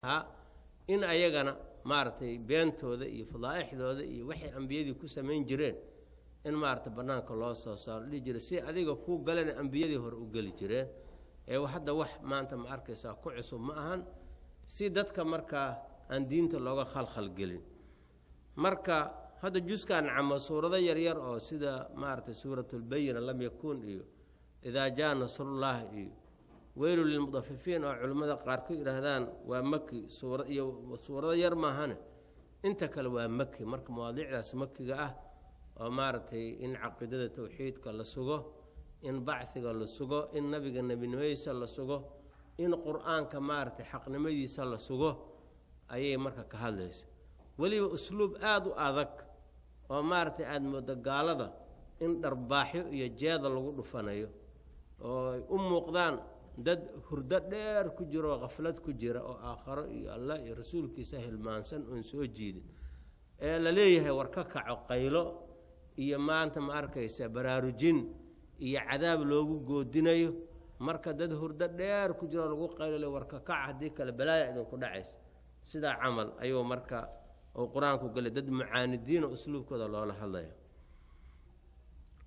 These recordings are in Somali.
Ahaa in ayagana maaragtay beentooda iyo fadaa'ixdooda iyo waxay ambiyadii ku samayn jireen in maaragtay bannaanka loo soo saaro, dhihi jiray si adiga kuu galena ambiyadii hore u geli jireen. Ee hadda wax maanta ma arkaysaa ku cusub ma ahan, si dadka markaa aan diinta looga khalkhalgelin. Marka hadda juskan camo suurado yaryar oo sida maaragtay suuratulbayina, lam yakuun iyo idaa jaa nasrullahi iyo weylu lilmudafifiin oo culimmada qaarkood yidhaahdaan waa maki, suura iyo suurado yar maahane, inta kale waa maki. Marka mawaadiicdaas makiga ah oo maaragtay in caqiidada towxiidka la sugo, in bachiga la sugo, in nabiga nebinimadiisa la sugo, in qur-aanka maaragtay xaqnimadiisa la sugo ayay marka ka hadlaysa. Weliba usluub aada u adag oo maaragtay aada moodo gaalada in dharbaaxyo iyo jeeda lagu dhufanayo oo ay u muuqdaan dad hurdo dheer ku jira oo khaflad ku jira oo aakharo iyo Allah iyo rasuulkiisa hilmaansan oon soo jiidin, ee la leeyahay war ka kaco, qaylo iyo maanta ma arkaysa baraarujin iyo cadaab loogu goodinayo. Marka dad hurdo dheer ku jiro lagu qaylole war ka kac, haddii kale balaaya idinku dhacaysa, sidaa camal ayuu marka uu qur-aanku galay, dad mucaanidiin oo usluubkooda loola hadlaya.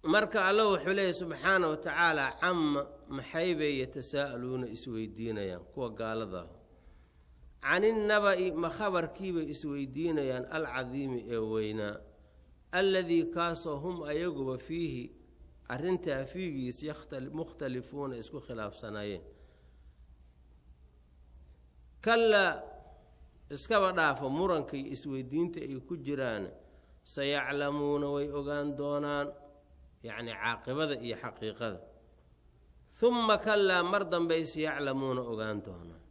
Marka Alla wuxuu leeyahy subxaana wa tacaala: cama maxaybay yatasaa'aluuna isweydiinayaan kuwa gaaladaah? Caninnaba'i, ma khabarkiibay isweydiinayaan? Alcadiimi ee weynaa, alladii kaasoo hum ayaguba fiihi arrintaa fiigiis mukhtalifuuna isku khilaafsanaayeen. Kallaa, iskaba dhaafo muranka iyo isweydiinta ay ku jiraan, sayaclamuuna way ogaan doonaan, yacni caaqibada iyo xaqiiqada. Humma kallaa, mar dambey sayaclamuuna ogaan doonaan.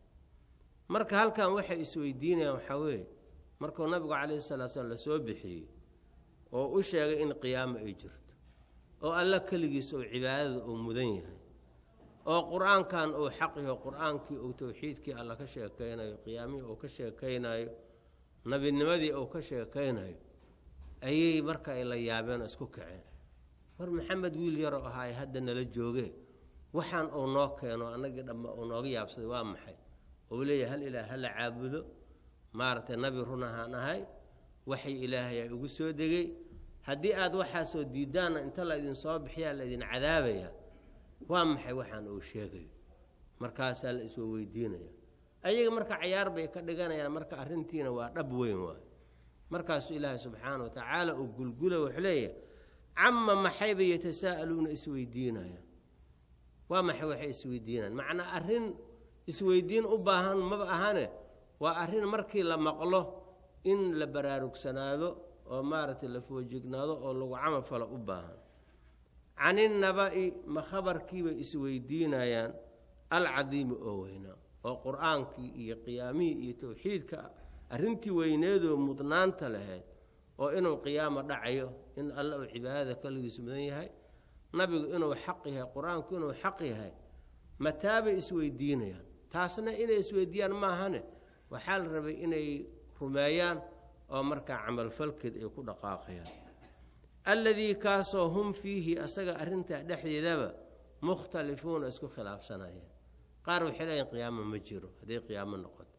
Marka halkan waxay isweydiinayaan waxaa weeye, markuu nabigu calayhi salatu slam lasoo bixiyey oo u sheegay in qiyaamo ay jirto oo Alla keligiis uu cibaadada uu mudan yahay oo qur-aankan uu xaq yaho, qur-aankii uu towxiidkii Alla ka sheekaynayo, qiyaamihii uu ka sheekaynayo, nabinimadii uu ka sheekaynayo, ayay marka ay la yaabeen oo isku kaceen: war Maxamed wiil yaroo ahaay hadda nala jooge, waxaan uu noo keeno annagii dhamma uu nooga yaabsaday waa maxay? Uu leeyahay hal ilaah hala caabudo, maaragtay nabi run ahaan ahay, waxay Ilaahayaa igu soo degay, haddii aad waxaasoo diidaanna inta la idin soo bixiyaa la idin cadaabaya, waa maxay waxaan uu sheegayo? Markaasaa la iswa weydiinaya. Ayaga marka cayaar bay ka dhiganayaan, marka arrintiina waa dhab weyn waay. Markaasuu Ilaahay subxaana wa tacaala uu gulgula, wuxuu leeyahay: cama maxaybay yatasaa'aluuna isweydiinayaan? Waa maxay waxay isweydiinayaan? Macnaa arrin isweydiin u baahan maba ahane, waa arrin markii la maqlo in la baraarugsanaado oo maaragtay la foojignaado oo lagu camal falo u baahan. Caninnaba'i, ma khabarkiibay isweydiinayaan? Alcadiimi oo weynaa, oo qur-aankii iyo qiyaamihii iyo towxiidka arrintii weyneedoo mudnaanta lahayd oo inuu qiyaamo dhacayo, in Alla uu cibaadada kaligiis mudan yahay, nabigu inuu xaq yahay, qur-aanku inuu xaq yahay, mataabay isweydiinayaan? Taasna inay isweydiiyaan maahane, waxaa la rabay inay rumeeyaan oo markaa camalfalkeed ay ku dhaqaaqayaan. Alladii kaasoo hum fiihi asaga arrintaa dhexdeedaba mukhtalifuuna isku khilaafsanayeen. Qaar waxay leeyihin qiyaamo ma jiro. Hadday qiyaamo noqoto,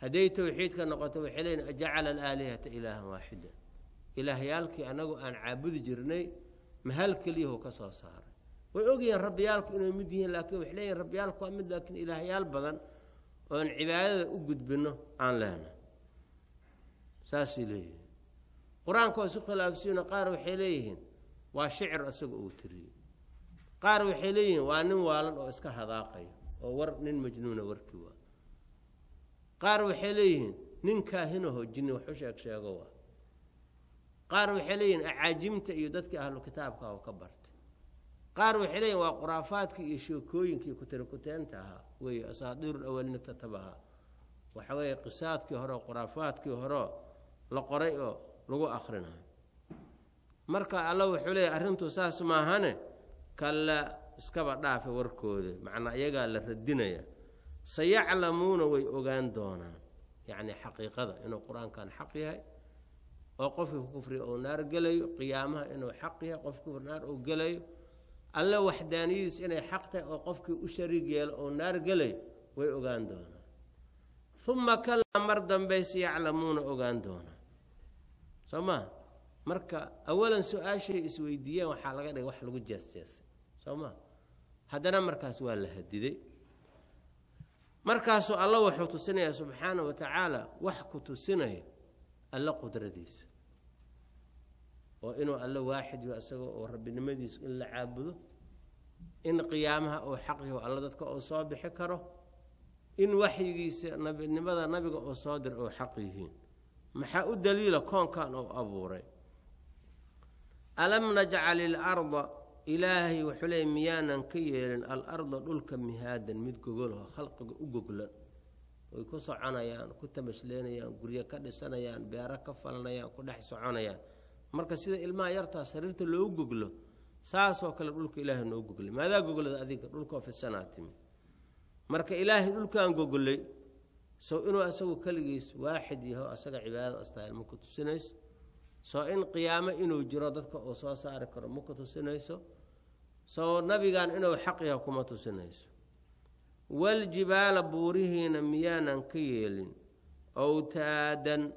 hadday towxiidka noqoto, waxay leeyihin ajacala alaalihata ilaahan waaxida, ilaahyaalkii annagu aan caabudi jirnay mahal keliyahu ka soo saaray? Way ogyihiin rabbiyaalku inay mid yihiin, laakiin waxay leeyihin rabbiyaalku waa mid, laakiin ilaahyaal badan oon cibaadada u gudbinno aan lehna, saasay leeyihiin. Qur-aanka waa isu khilaafsiino. Qaar waxay leeyihiin waa shicir isaga uu tiriyey, qaar waxay leeyihiin waa nin waalan oo iska hadaaqayo oo war nin majnuuna warkii waa, qaar waxay leeyihiin nin kaahinaho jinni wax u sheeg sheego waa, qaar waxay leeyihiin acaajimta iyo dadkii ahlu kitaabka oo ka bartay, qaar waxay leeyihin waa khuraafaadkii iyo sheekooyinkii kutirikuteenta ahaa weeye, asaadiirul awalina tatabahaa, waxa weeye qisaadkii hore, khuraafaadkii horeo la qoray oo lagu akrinayo. Marka Alla wuxuu leeyahy arrintu saas maahane, kalla, iskaba dhaafe warkooda, macnaa iyagaa la radinaya. Sayaclamuuna way ogaan doonaan, yacni xaqiiqada, inuu qur-aankan xaq yahay oo qofkii ku kufriya uu naar gelayo, qiyaamaha inuu xaq yahay, qof kufri naar uu gelayo, Alle waxdaaniyadiis inay xaq tahay oo qofkii u shariig yeelo uu naar gelayo, way ogaan doonaan. Uma kalaa, mar dambayse yaclamuuna ogaan doonaa. Soo maa? Marka awalan su-aashay isweydiiyeen waxaa laga dhigay wax lagu jeesjeesay, soo maa? Haddana markaas waa la hadiday. Markaasuu Alla wuxuu tusinayaa subxaana wa tacaala wax ku tusinaya Alla qudradiisa, oo inuu Alla waaxid yaho, isaga oo rabbinimadiisa in la caabudo, in qiyaamaha uu xaq yaho, Alla dadka uu soo bixi karo, in waxyigiisa nabinimada nabiga uu soo dir uu xaq yihiin. Maxaa u daliila? Koonkan uu abuuray. Alam najcal ilarda, Ilaahay wuxuu leey, miyaanan ka yeelin alarda dhulka mihaadan, mid gogolho khalqiga u goglan, way ku soconayaan, ku tamasleynayaan, guryo ka dhisanayaan, beero ka falanayaan, ku dhex soconayaan. Marka sida ilmaha yartaa sariirta loogu goglo, saasoo kale dhulka Ilaahay noo goglay. Maadaa goglada adiga? Dhulkoo fidsanaa timi. Marka Ilaahay dhulkan goglay, sow inuu asagu keligiis waaxid yaho, asaga cibaadada astaayl, ma ku tusinayso? Soo in qiyaamo inuu jiro, dadka uu soo saari karo, ma ku tusinayso? Soo nabigan inuu xaq yaho kuma tusinayso? Waljibaala, buurihiina miyaanan ka yeelin owtaadan,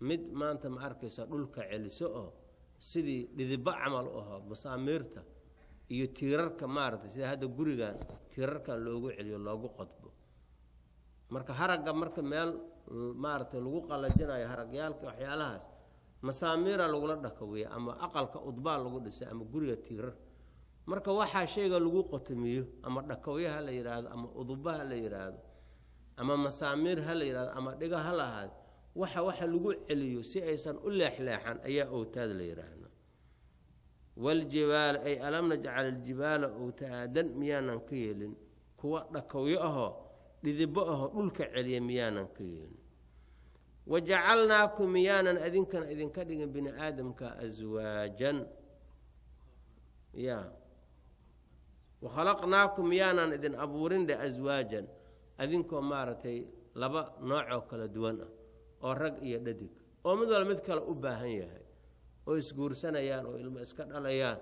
mid maanta ma arkaysa dhulka celiso, oo sidii dhidibo camal u aho, masaamiirta iyo tiirarka maaragtay, sida hadda gurigan tiirarkan loogu celiyo, loogu qodbo? Marka haragga marka meel maaragtay lagu qalajinayo, haragyaalka waxyaalahaas masaamiira lagula dhakawiya, ama aqalka udbaa lagu dhisay, ama guriga tiirar. Marka waxaa shayga lagu qotomiyo, ama dhakawyo ha la yidhaahdo, ama uduba ha la yidhaahdo, ama masaamiir ha la yidhahdo, ama dhigo ha la ahaado, waxa lagu celiyo si aysan u leexleexan ayaa owtaad la yidhaahdo. Waljibaala, ay alam najcal aljibaala owtaadan, miyaanan ka yeelin kuwa dhakawyo ahoo dhidibo ahoo dhulka celiya? Miyaanan ka yeelin? Wajacalnaakum, miyaanan adinkana idinka dhigin bini aadamka aswaajan? Ya wakhalaqnaakum, miyaanan idin abuurin dhe aswaajan, adinkoo maaragtay laba noocoo kala duwan ah, oo rag iyo dhadig, oo mid walba mid kale u baahan yahay, oo isguursanayaan, oo ilmo iska dhalayaan,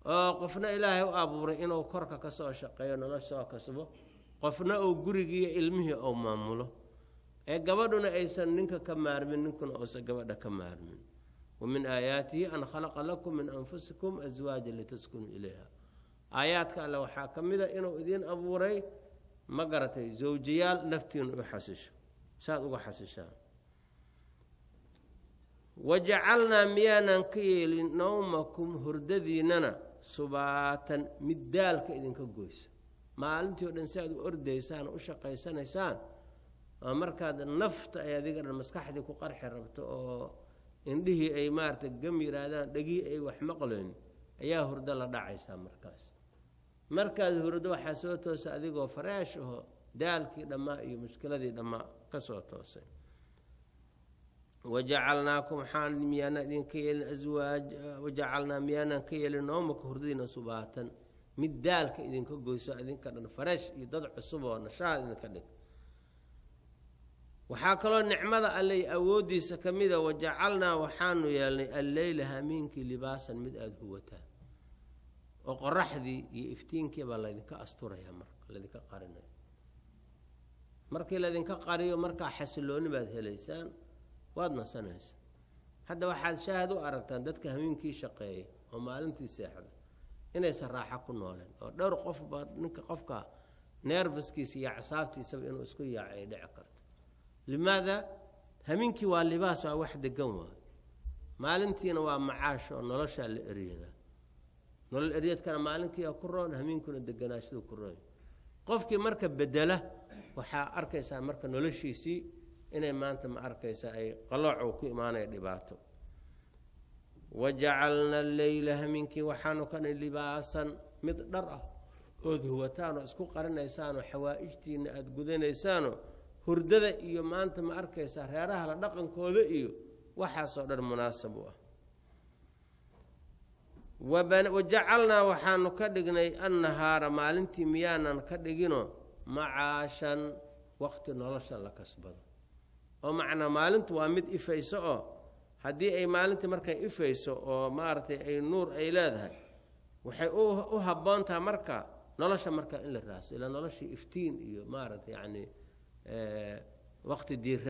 oo qofna Ilaahay u abuuray inuu korka ka soo shaqeeyo, nolosha soo kasbo, qofna uu gurigiiyo ilmihii uu maamulo, ee gabadhuna aysan ninka ka maarmin, ninkuna uusan gabadha ka maarmin? Wa min aayaatihi an khalaqa lakum min anfusikum aswaajan litaskunuu ilayha. Aayaadka Alle waxaa ka mida inuu idiin abuuray, ma garatay, zawjayaal naftiinu u xasisho, saad uga xasishaan. Wajacalnaa, miyaanan ka yeelin nawmakum, hurdadiinnana subaatan, mid daalka idinka goysa? Maalintii o dhan si aad u ordaysaan, u shaqaysanaysaan, oo markaad nafta ay adiga dhan maskaxdii ku qarxi rabto, oo indhihii ay maaragtay gam yidhaahdaan, dhegihii ay wax maqlayn, ayaa hurdo la dhacaysaa. Markaas markaad hurdo waxaa soo toosa adigoo fareesh aho, daalkii dhammaa iyo mushkiladii dhammaa ka soo toosay. Wajacalnaakum, waxaan miyaana idinka yeelin aswaaj, wajacalnaa, miyaanaan ka yeelin noomaka, hurdadiina subaatan, mid daalka idinka goyso, idinka dhan fareesh iyo dad cusub oo nashaad idinka dhig? Waxaa kaloo nicmada Alley awooddiisa ka mida, wajacalnaa, waxaanu yeelnay alleyla, hamiinkii, libaasan, mid aada huwataan, oo qoraxdii iyo iftiinkii baa laydinka asturaya. Marka laydinka qarinaya, markii laydinka qariyo, markaa xasilooni baad helaysaan, waad nasanaysa. Hadda waxaad shaahid u aragtaan dadka hamiinkii shaqeeya oo maalintii seexda inaysan raaxo ku nooleen, oo dhowr qof baa ninka qofka nervaskiisa iyo acsaabtiisaba inuu isku yaaco ay dhici karto. Limaada? Hamiinkii waa libaas, waa wax degan, waa maalintiina waa macaash oo noloshaa la eryadaa. Nolol eryadkana maalinkiiaa ku roon, hamiinkuna deganaashadu ku roon. Qofkii marka bedela waxaa arkaysaa marka noloshiisii inay maanta ma arkaysa ay qalooc uu ku imaanaya, dhibaato. Wajacalna alleyla, hamiinkii waxaanu ka dhin libaasan, mid dhar ah ood huwataan oo isku qarinaysaanoo xawaa'ijtiinna aada gudanaysaanoo hurdada iyo maanta ma arkaysaa reeraha la dhaqankooda iyo waxaasoo dhan munaasab u ah. Wajacalnaa, waxaanu ka dhignay annahaara, maalintii miyaanan ka dhigino macaashan, waqti nolosha la kasbado, oo macnaa maalintu waa mid ifayso, oo haddii ay maalintii markay ifayso oo maaragtay ay nuur ay leedahay, waxay u habboontaha marka nolosha marka in la raadso, ilaa noloshii iftiin iyo maaragtay yacni. Waqti diira.